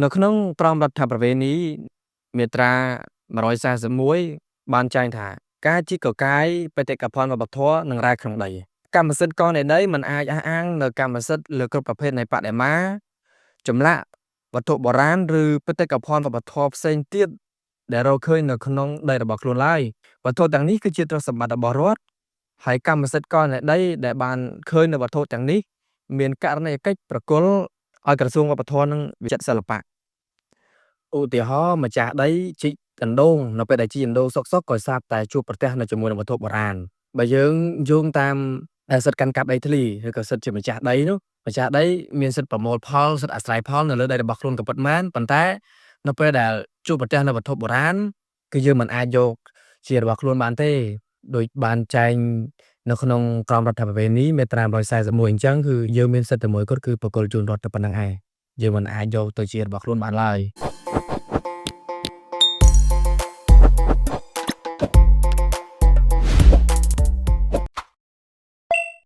នៅក្នុងក្រមរដ្ឋប្បវេណីមាត្រា141បានចែងថាការជីកកកាយបេតិកភណ្ឌវប្បធម៌និងរ៉ែក្នុងដីកម្មសិទ្ធិកនៃដីមិនអាចអះអាងនៅកម្មសិទ្ធិលើគ្រប់ប្រភេទនៃបដិមាចម្លាក់វត្ថុបុរាណឬបេតិកភណ្ឌវប្បធម៌ផ្សេងទៀតដែលរកឃើញនៅក្នុងដីរបស់ខ្លួនឡើយវត្ថុទាំងនេះគឺជាទ្រព្យសម្បត្តិរបស់រដ្ឋហើយកម្មសិទ្ធិកនៃដីដែលបានឃើញនៅវត្ថុទាំងនេះមានករណីយកិច្ចប្រគល់ឲ្យក្រសួងវប្បធម៌និងវិចិត្រសិល្បៈឧទាហរណ៍ម្ចាស់ដីជីកអណ្ដូងនៅពេលដែលជីកអណ្ដូងសុកៗក៏ស្រាប់តែជួបប្រទះនៅជាមួយនឹងវត្ថុបុរាណបើយើងយោងតាមសិទ្ធិកាន់កាប់ដីធ្លីឬក៏សិទ្ធិជាម្ចាស់ដីនោះម្ចាស់ដីមានសិទ្ធិប្រមូលផលសិទ្ធិអាស្រ័យផលនៅលើដីរបស់ខ្លួនក៏ពិតមែនប៉ុន្តែនៅពេលដែលជួបប្រទះនៅវត្ថុបុរាណគឺយើងមិនអាចយកជារបស់ខ្លួនបានទេដោយបានចែងនៅក្នុងក្រមរដ្ឋប្បវេណីមាត្រា141អញ្ចឹងគឺយើងមានសិទ្ធិតែមួយគត់គឺប្រគល់ជូនរដ្ឋតែប៉ុណ្្នឹងឯងយើងមិនអាចយកទៅជារបស់ខ្លួនបានឡើយ។